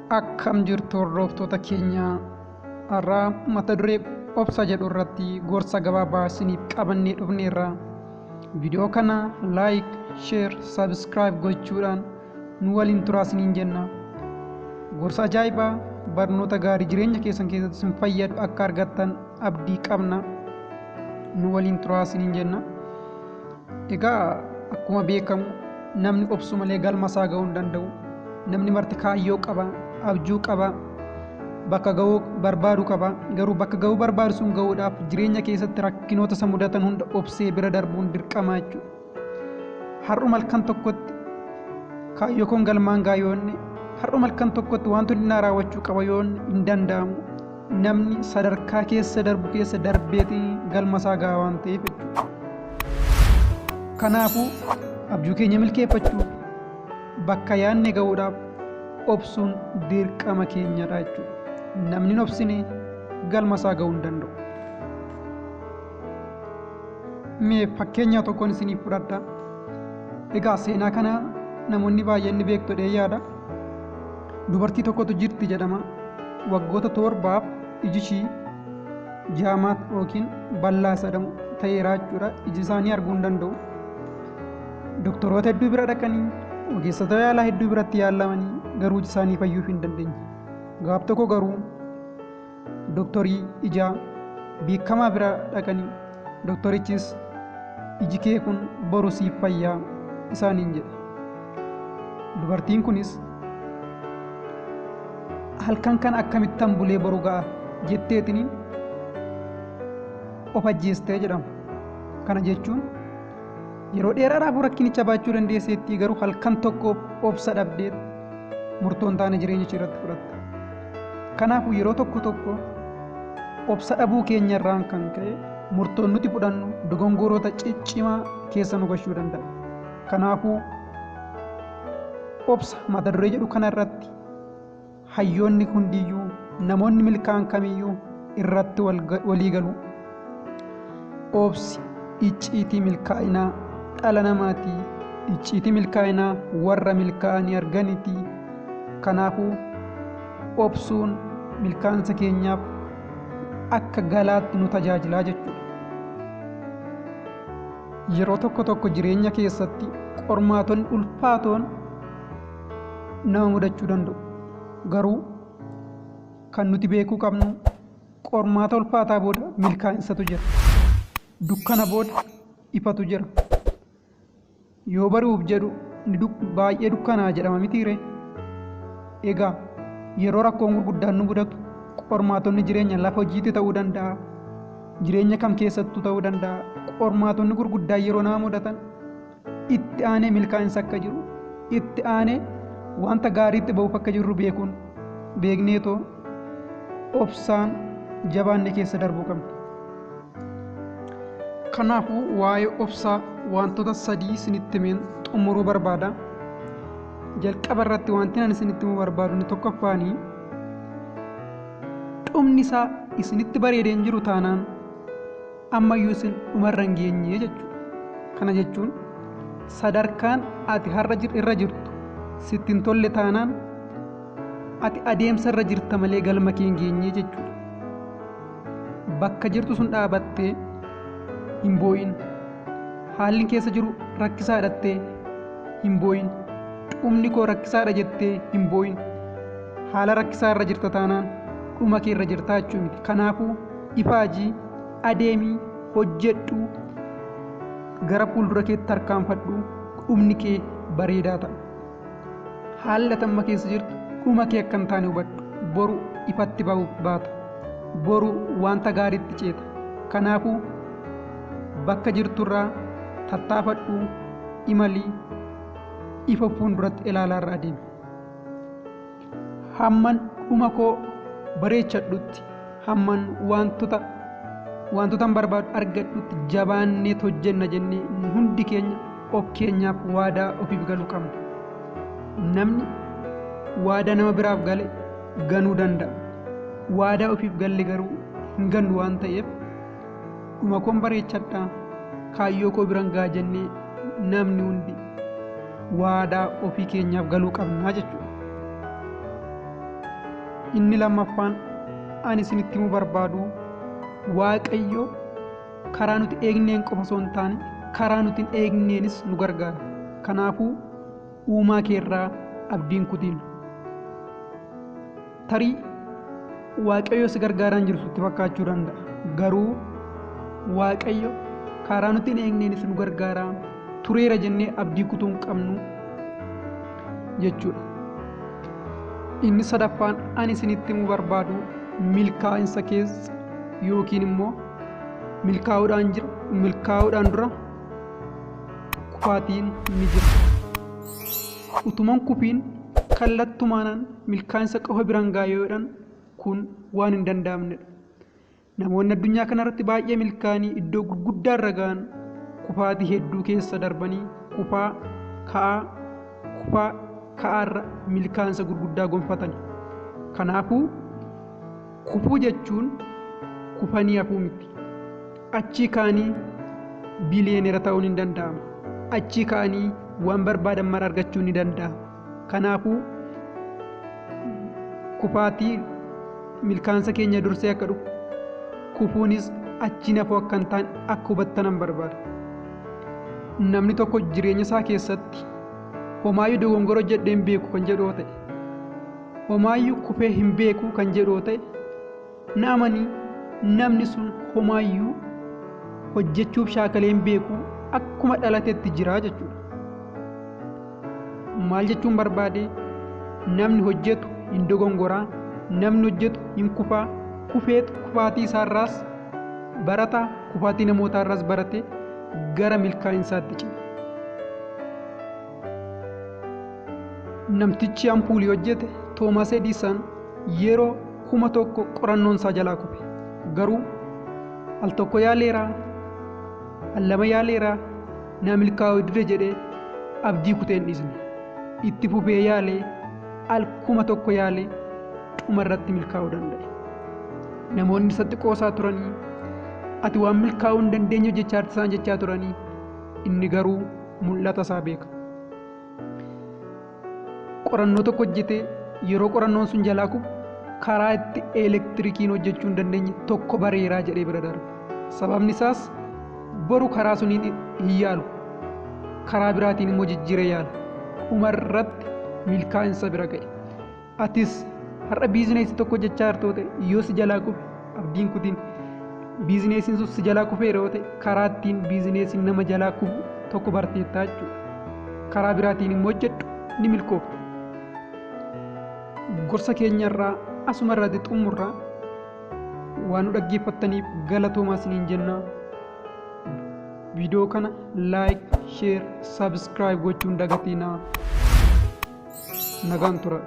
Akkam jirtu hordoftoota keenya, har'aa mata duree obsa jedhu irratti gorsa gabaabaa isiniif qabannee dhufneerra. Viidiyoo kana like, share, subscribe gochuudhaan nu waliin turaa isiniin jenna. Gorsa ajaa'ibaa, barnoota gaarii jireenya keessan keessatti isin fayyadu akka argattan abdii qabna. Nu waliin turaa isiniin jenna. Egaa akkuma beekamu namni obsu malee galma isaa ga'uu hin danda'u. Namni marti kaayyoo qaba, abjuu qaba, bakka ga'uu barbaadu qaba. Garuu bakka ga'uu barbaadu sun ga'uudhaaf jireenya keessatti rakkinoota isa mudatan hunda obsee bira darbuun dirqama jechuudha. Har'uma halkan tokkotti kaayyoo koon galmaan ga'a yoonne, har'uma halkan tokkotti wantoonni naa raawwachuu qaba yoonne hin danda'amu. Namni sadarkaa keessa darbu keessa darbeetiin galma isaa ga'a waan ta'eef jechuudha. Kanaafuu abjuu keenya milkeeffachuuf, bakka yaadne ga'uudhaaf obsuun dirqama keenyadha jechuudha. Namni hin obsine galma isaa ga'uu hin danda'u. Mee fakkeenya tokkoon isiniif fudhadha. Egaa seenaa kana namoonni baay'een ni beektu jedhee yaada. Dubartii tokkotu jirti jedhama. Waggoota 7f iji ishii jaamaa yookiin ballaa isa jedhamu ta'eera jechuudha. Iji isaanii arguu hin danda'u. Doktoroota hedduu bira dhaqanii, ogeessota yaalaa hedduu biratti yaalamanii, garuu iji isaanii fayyuuf hin dandeenye. Gaaf tokko garuu doktorii ijaa beekamaa bira dhaqanii, doktorichis iji kee kun boru siif fayyaa isaaniin jedhe. Dubartiin kunis halkan kana akkamittan bulee boru ga'a jetteetiniin of ajjeestee jedhama. Kana jechuun yeroo dheeraadhaaf rakkinicha baachuu dandeesseetti, garuu halkan tokko obsa dhabdee murtoo hin taane jireenya ishee irratti fudhatte. Kanaafuu yeroo tokko tokko obsa dhabuu keenya irraan kan ka'e murtoon nuti fudhannu dogongoroota ciccimaa keessa nu gashuu danda'a. Kanaafuu obsa mata duree jedhu kana irratti hayyoonni hundiyyuu, namoonni milkaa'an kamiyyuu irratti walii galu. Obsi icciitii milkaa'inaa dhala namaati. Icciitii milkaa'inaa warra milkaa'anii arganiiti. Kanaafuu obsuun milkaa'insa keenyaaf akka galaatti nu tajaajilaa jechuudha. Yeroo tokko tokko jireenya keessatti qormaatonni ulfaatoon nama mudachuu danda'u. Garuu kan nuti beekuu qabnu qormaata ulfaataa booda milkaa'insatu jira. Dukkana booda ifatu jira. Yoo bari'uuf jedhu baay'ee dukkanaa jedhama mitiiree? Egaa yeroo rakkoon gurguddaan nu mudatu, qormaatonni jireenya lafa hojiitti ta'uu danda'a, jireenya kam keessattuu ta'uu danda'a. Qormaatonni gurguddaan yeroo nama mudatan itti aanee milkaa'insa akka jiru, itti aanee wanta gaariitti ba'uuf akka jirru beekuun beekneetoo obsaan jabaanne keessa darbuu qabna. Kanaafuu waa'ee obsaa wantoota sadii isinitti himeen xumuruu barbaada. Jalqaba irratti wanti ani isinitti himuu barbaadu inni tokkoffaanii, dhumni isaa isinitti bareedee hin jiru taanaan ammayyuu isin dhumarra hin geenye jechuudha. Kana jechuun sadarkaan ati har'a irra jirtu sitti hin tolle taanaan ati adeemsa irra jirta malee galma kee hin geenye jechuudha. Bakka jirtu sun dhaabattee hin boo'in. Haalli keessa jiru rakkisaadha jettee hin boo'in. Dhumni koo rakkisaadha jettee hin boo'in. Haala rakkisaa irra jirta taanaan dhuma kee irra jirtaa jechuu miti. Kanaafuu ifaajii, adeemii, hojjedhu, gara fuuldura keetti tarkaanfadhu, dhumni kee bareedaa ta'a. Haalli ati amma keessa jirtu dhuma kee akka hin taane hubadhu. Boru ifatti ba'uuf baata. Boru wanta gaariitti ceeta. Kanaafuu bakka jirturraa tattaafadhu, imalii, ifa fuulduratti ilaalaa irra adeemi. Hamman dhuma koo bareechadhutti, hamman wantoota barbaadu argadhutti jabaannee hojjenna jennee hundi keenya of keenyaaf waadaa ofiif galuu qabna. Namni waadaa nama biraaf gale ganuu danda'a. Waadaa ofiif galle garuu hin gannu waan ta'eef dhuma koon bareechadhaa, kaayyoo koo biran ga'a jennee namni hundi waadaa ofii keenyaaf galuu qabnaa jechuudha. Inni lammaffaan ani isinitti himuu barbaadu Waaqayyo karaa nuti eegneen qofa osoo hin taane karaa nuti hin eegneenis nu gargaara. Kanaafuu uumaa keerraa abdii hin kutiin. Tarii Waaqayyo si gargaaraa hin jiru sitti fakkaachuu danda'a. Garuu Waaqayyo karaa nuti hin eegneenis nu gargaaraa tureera jennee abdii kutuu hin qabnu jechuudha. Inni sadaffaan ani isinitti himuu barbaadu milkaa'insa keessa yookiin immoo milkaa'uudhaan jira milkaa'uudhaan dura kufaatiin ni jira. Utuman kufiin kallattumaanaan milkaa'insa qofa biraan ga'a yoo jedhan kun waan hin danda'amnedha. Namoonni addunyaa kanarratti baay'ee milkaa'anii iddoo gurguddaa irra ga'an kufaatii hedduu keessa darbanii kufaa ka'aa kufaa ka'aarra milkaa'insa gurguddaa gonfatan. Kanaafuu kufuu jechuun kufanii hafuu miti. Achii ka'anii biliyeenera ta'uun hin danda'ama. Achii ka'anii waan barbaadan mara argachuun ni danda'ama. Kanaafuu kufaatii milkaa'insa keenya dursee akka dhufu kufuunis achiin hafuu akka hin taane akka hubattanan barbaada. Namni tokko jireenya isaa keessatti homaayyuu dogongora hojjedhee hin beeku kan jedhu yoo ta'e, homaayyuu kufee hin beeku kan jedhu yoo ta'e, na amanii namni sun homaayyuu hojjechuuf shaakalee hin beeku akkuma dhalatetti jira jechuudha. Maal jechuun barbaade namni hojjetu hin dogongoraa, namni hojjetu hin kufaa, kufeet kufaatii isaarraas barata, kufaatii namootaarraas barate gara milkaa'insaatti ce'a. Namtichi ampuulii hojjete Toomaas Edisan yeroo 1000 qorannoon isaa jalaa kufe. Garuu al tokko yaaleera, al lama yaaleera, naa milkaa'uu dide jedhee abdii kutee hin dhiisne. Itti fufee yaalee al 1000 yaalee dhuma irratti milkaa'uu danda'e. Namoonni isatti qoosaa turanii ati waan milkaa'uu hin dandeenye hojjechaa jirta isaan jechaa turanii inni garuu mul'ata isaa beeka. Qorannoo tokko hojjetee yeroo qorannoon sun jalaa kufu karaa itti elektirikiin hojjechuu hin dandeenye tokko bareeraa jedhee bira darbe. Sababni isaas boru karaa suniin hin yaalu. Karaa biraatiin immoo jijjiiree yaala. Dhuma irratti milkaa'insa bira ga'e. Atis har'a biizineesii tokko hojjechaa jirtu yoo ta'e yoo si jalaa kufe abdiin kutiin. Biizineesiin sun si jalaa kufeera yoo ta'e karaa ittiin biizineesiin nama jalaa kufu tokko barteettaa jechuudha. Karaa biraatiin immoo hojjedhu ni milkoofta. Gorsa keenyarraa asuma irratti xumurra. Waan nu dhaggeeffattaniif galatoomaa isiniin jenna. Viidiyoo kana like, share, subscribe gochuun dagatinaa. Nagaan tura.